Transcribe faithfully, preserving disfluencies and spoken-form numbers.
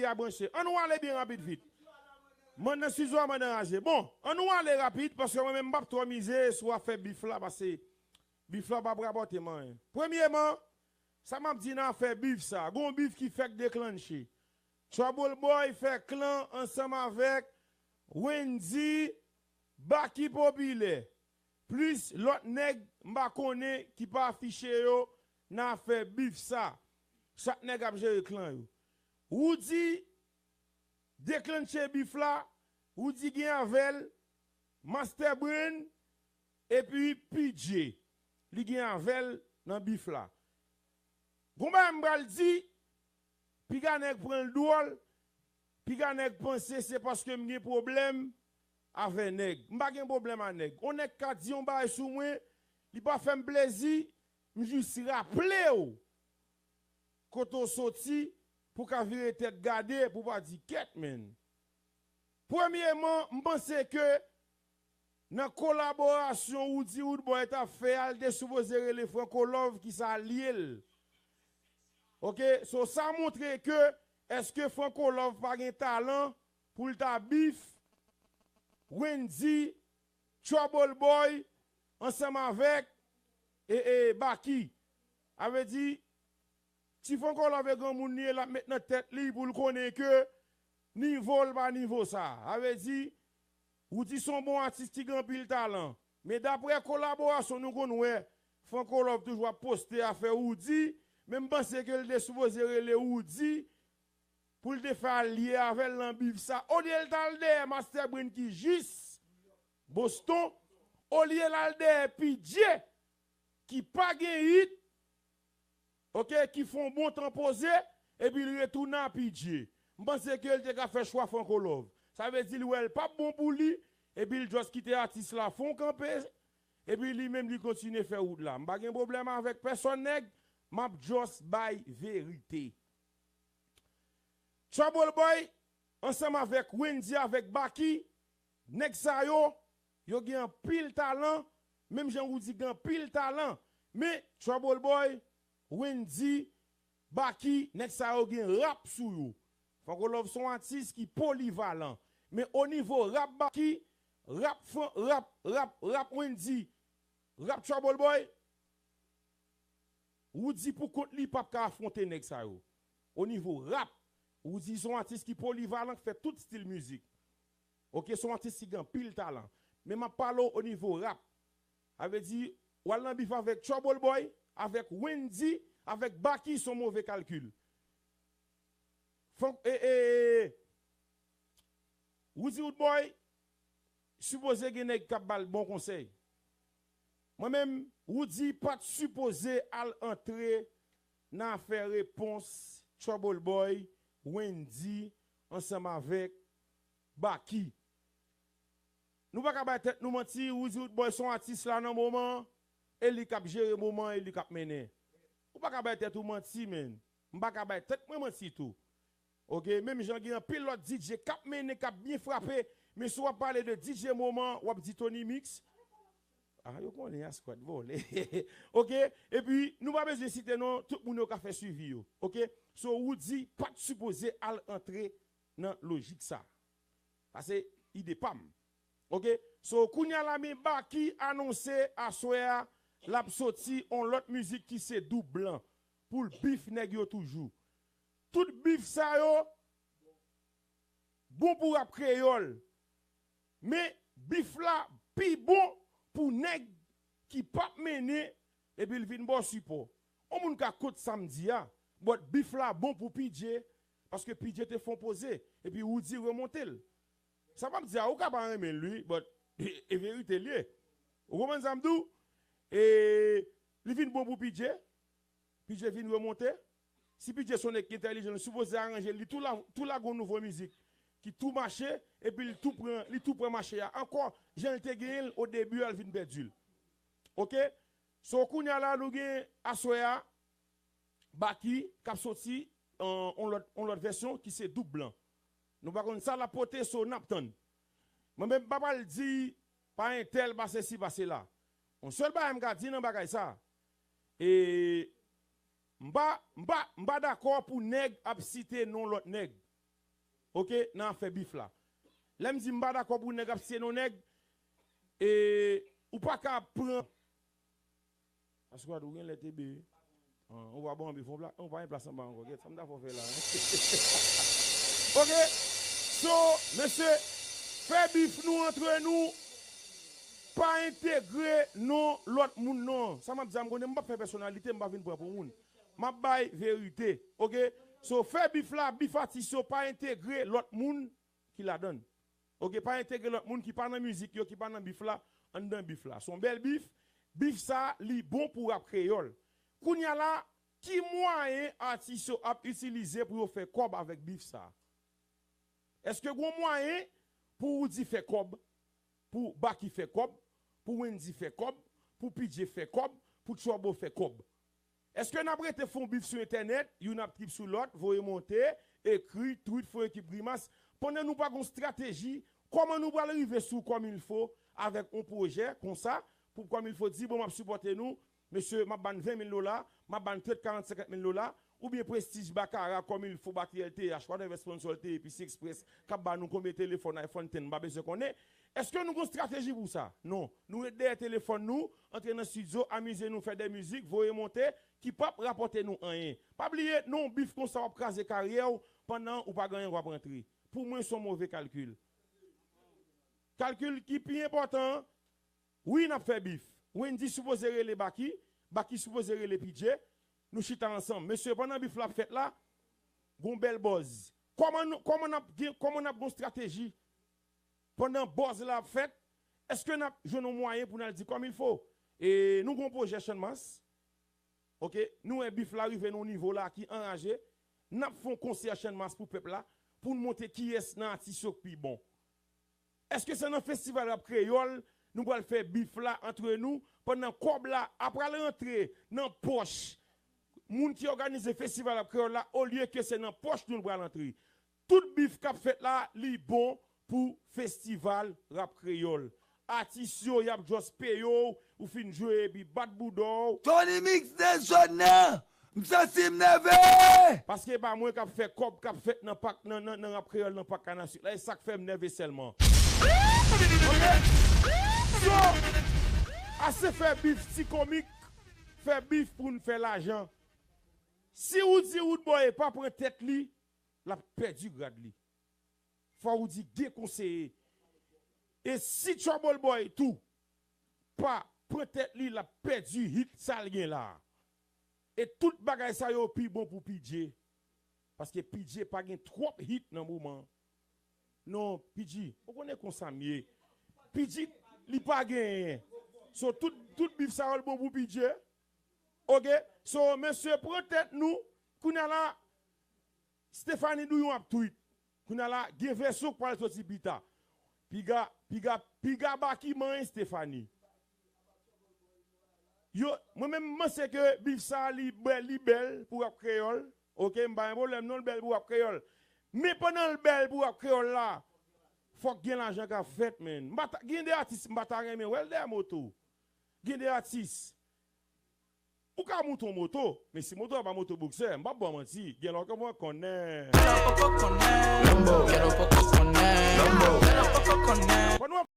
a branche. Ann nou ale byen rapid vit. Mandan Sizo a mandan raje. Bon, ann nou ale rapid, paske mwen menm m p ap twò mize sou afè bif la, paske bif la p ap rapòte m anyen. Premyeman, sa m ap di nan afè bif sa, gon bif ki fèk deklanche. Trouble Boy fè klan ansanm avèk Wendy, Baky Popilè, plis lòt nèg m pa konnen ki pa afiche yo nan afè bif sa. Chak nèg ap jere klan yo. Roody deklanche bif la, Roody gen avè l, Master Brain, epi P J. Li gen avè l nan bif la. Gon bagay m pral di, piga nèg pran l dwòl, piga nèg panse se paske m gen pwoblèm avè nèg. M pa gen pwoblèm a nèg. On nèg ka di yon bagay sou mwen, li pa fè m plezi, m jis raple w kote w soti pou w ka vire tèt gade, pou w pa di kèt, menn. Premyeman, m panse ke nan kolaborasyon Roody Roodboy t ap fè a, l te sipoze rele Franco Love ki sa l ye l. Oke, so sa montre ke èske Franco Love pa gen talan pou l ta bif Wendy, Trouble Boy ansanm avèk e, e, Baky. A vle di, Ti Franco Love e granmoun li ye, l ap met nan tèt li pou l konnen ke nivo l pa nivo sa. A vle di, Roody se yon bon atis ki gen anpil talan. Men daprè kolaborasyon nou konn wè, Franco Love toujou ap poste afè Roody, men m panse ke l te sipoze rele Roody pou l te fè alye avè l nan bif sa. Olye l t al dèyè Master Brain ki jis Boston, olye l al dèyè P J ki pa gen hit, oke, ki fè yon bon tan poze, epi l retounen a P J. M panse ke l te ka fè chwa Franco Love. Sa vle di l wè l p ap bon pou li, epi l just kite atis la fè yon kanpe, epi li menm li kontinye fè wout la. M pa gen pwoblèm avèk pèsòn nèg, m ap just bay verite. Trouble Boy ansanm avèk Wendy avèk Baky, nèg sa yo, yo gen anpil talan, menm jan Roody gen anpil talan. Men Trouble Boy, Wendy, Baky, nèg sa yo gen rap sou yo. Franco Love se yon atis ki polivalan. Men o nivo rap Baky, rap Fran-, rap, rap, rap Wendy, rap Trouble Boy, Roody pou kont li p ap ka afwonte nèg sa yo. O nivo rap, Roody se yon atis ki polivalan, ki fè tout stil mizik. Oke, se yon atis ki gen anpil talan. Men m ap pale w o nivo rap. A vle di, w al nan bif avèk Trouble Boy, avèk Wendy, avèk Baky, se yon move kalkil. Fòk, e, e, e, Roody Roodboy, sipoze gen nèg k ap ba l bon konsèy. Mwen menm, Roody pa t sipoze al antre nan afè repons Trouble Boy, Wendy, ansanm avèk Baky. Nou pa ka bay tèt nou manti, Roody Roodboy se yon atis la nan moman an, e li k ap jere moman an, e li k ap mennen. Ou pa ka bay tèt ou manti, menn. M pa ka bay tèt mwen manti tou. Oke, menm jan gen anpil lòt D J k ap mennen, k ap byen frape, men si w ap pale de D J moman, w ap di Tony Mix. Ah, yo konnen a squad vòlè. Oke, epi nou pa bezwen site non, tout moun yo ka fè swivi yo. Oke, so Roody pa t sipoze al antre nan lojik sa. Sa se ide pa m. Oke, so kounye a la men Baky anonse aswè a l ap soti on lòt mizik ki se Doub Blan pou l bif nèg yo toujou. Tout bif sa yo bon pou rap kreyòl. Men bif la pi bon pou nèg ki p ap mennen epi l vin ba w sipò. On moun ka kont sa m di a, but bif la bon pou P J, paske P J te fè on poze, epi Roody remonte l. Sa m ap di a, ou ka pa renmen l wi, but e verite l ye. Ou konprann sa m di w? E li vin bon pou P J, P J vin remonte. Si P J se yon nèg ki entèlijan, li sipoze aranje li tou la, tou lage yon nouvo mizik ki tou mache, epi li tou pran, li tou pran mache a ankò, jan l te genyen l o debi a, l vin pèdi l. Oke? So kounye a la, nou gen aswè a, Baky k ap soti an, on lòt, on lòt vèsyon ki se Doub Blan. Nou pa konn sa l ap pote, so n ap tann. Mwen menm, m pa pral di pa entèl, pa sesi, pa sela. On sèl bagay m ka di nan bagay sa, e m pa, m pa, m pa dakò pou nèg ap site non lòt nèg. Oke, nan afè bif la. Lè m di m pa dakò pou nèg ap siye non nèg, e, ou pa ka pran. Aswad ou gen lè te be. An, ou pa ban bif, ou pa gen plas anba ankò. Gèt, sa m ta fè w fè la, en? Oke. So, mesye, fè bif nou antre nou, pa entegre non lòt moun non. Sa m ap di a, m konnen m p ap fè pèsonalite, m pa vin pran pou moun. M ap bay verite, oke? So, fè bif la, bif atis yo, pa entegre lòt moun ki ladann. Oke, pa entegre lòt moun ki pa nan mizik yo, ki pa nan bif la, anndan bif la. Se yon bèl bif. Bif sa, li bon pou rap kreyòl. Kounye a la, ki mwayen atis yo ap itilize pou yo fè kòb avèk bif sa? Èske gon mwayen pou Roody fè kòb, pou Baky fè kòb, pou Wendyy fè kòb, pou P J fè kòb, pou Trouble fè kòb? Èske n ap rete fè yon bif sou entènèt, youn ap trip sou lòt, voye monte, ekri, tweet, fè yon ekip grimas, pandan nou pa gon estrateji, kòman nou pral rive sou Comme Il Faut avèk yon pwojè konsa, pou Comme Il Faut di, bon, m ap sipòte nou, mesye, m ap ba n ven mil dola, m ap ba n trant, karant, senkant mil dola, oubyen Prestige, Baccara, Comme Il Faut, Baky L T H, whatever sponsor l te ye, Pisi Express, k ap ba nou konbyen telefòn, iPhone ten, m pa bezwen konnen. Èske nou gon estrateji pou sa? Non. Nou ret dèyè telefòn nou, antre nan estidyo, amize nou, fè de mizik, voye monte, ki p ap rapòte nou anyen. Pa bliye, nan yon bif konsa, w ap kraze karyè w pandan ou pa gen anyen w ap rantre. Pou mwen, se yon move kalkil. Kalkil ki pi enpòtan an, wi, n ap fè bif. Wendyy sipoze rele Baky, Baky sipoze rele P J. Nou chita ansanm. Mesye, pandan bif la ap fèt la, gon bèl buzz. Kòman nou, kòman n ap gen, kòman n ap gon estrateji? Pandan buzz la ap fèt, èske n ap jwenn yon mwayen pou n al di Comme Il Faut? E nou gon pwojè Channmas. Oke, nou wè bif la rive nan yon nivo la ki anraje. N ap fè yon konsè Channmas pou pèp la, pou n montre kiyès nan atis yo k pi bon. Èske se nan festival rap kreyòl nou pral fè bif la antre nou, pandan kòb la ap pral rantre nan pòch moun ki òganize festival rap kreyòl la, olye ke se nan pòch nou l pral antre? Tout bif k ap fèt la, li bon pou festival rap kreyòl. Atis yo, y ap just peye w, ou fin jwe epi bat bouda w. Tony Mix de zòn nan! M santi m nève! Paske e pa mwen k ap fè kòb k ap fèt nan pak, nan, nan, nan rap kreyòl, nan pak Kanaswit la, e sa k fè m nève sèlman. Oke? So, ase fè bif ti komik, fè bif pou n fè lajan. Si Roody Roodboy pa pran tèt li, l ap pèdi grad li. Fò Roody gen konseye. E si Trouble Boy tou pa pran tèt li, l ap pèdi hit sa l gen la. E tout bagay sa yo pi bon pou P J. Paske P J pa gen twòp hit nan moman an. Non, P J, ou konnen konsa m ye. P J, li pa genyen. So, tout, tout bif sa yo, l bon pou P J. Oke? So, mesye, pran tèt nou. Kounye a la, Stephanie Douyon ap tweet. Kounye a la, gen vèsyon k pral soti pita. Piga, piga, piga Baky manyen Stephanie. Yo, mwen menm, m panse ke bif sa a, li bèl, li bèl pou rap kreyòl. Oke, m pa gen pwoblèm non, l bèl pou rap kreyòl. Men pandan l bèl pou rap kreyòl la, fòk gen lajan k ap fèt, menn. M pa ta, gen de atis, m pa ta renmen wè l dèyè moto. Gen de atis, ou ka moute yon moto, men si moto a pa moto boksè, m p ap ba w manti, gen lè w ka konnen. Lambo, gen lè w poko konnen. Lambo, gen lè w poko konnen. Pandan w ap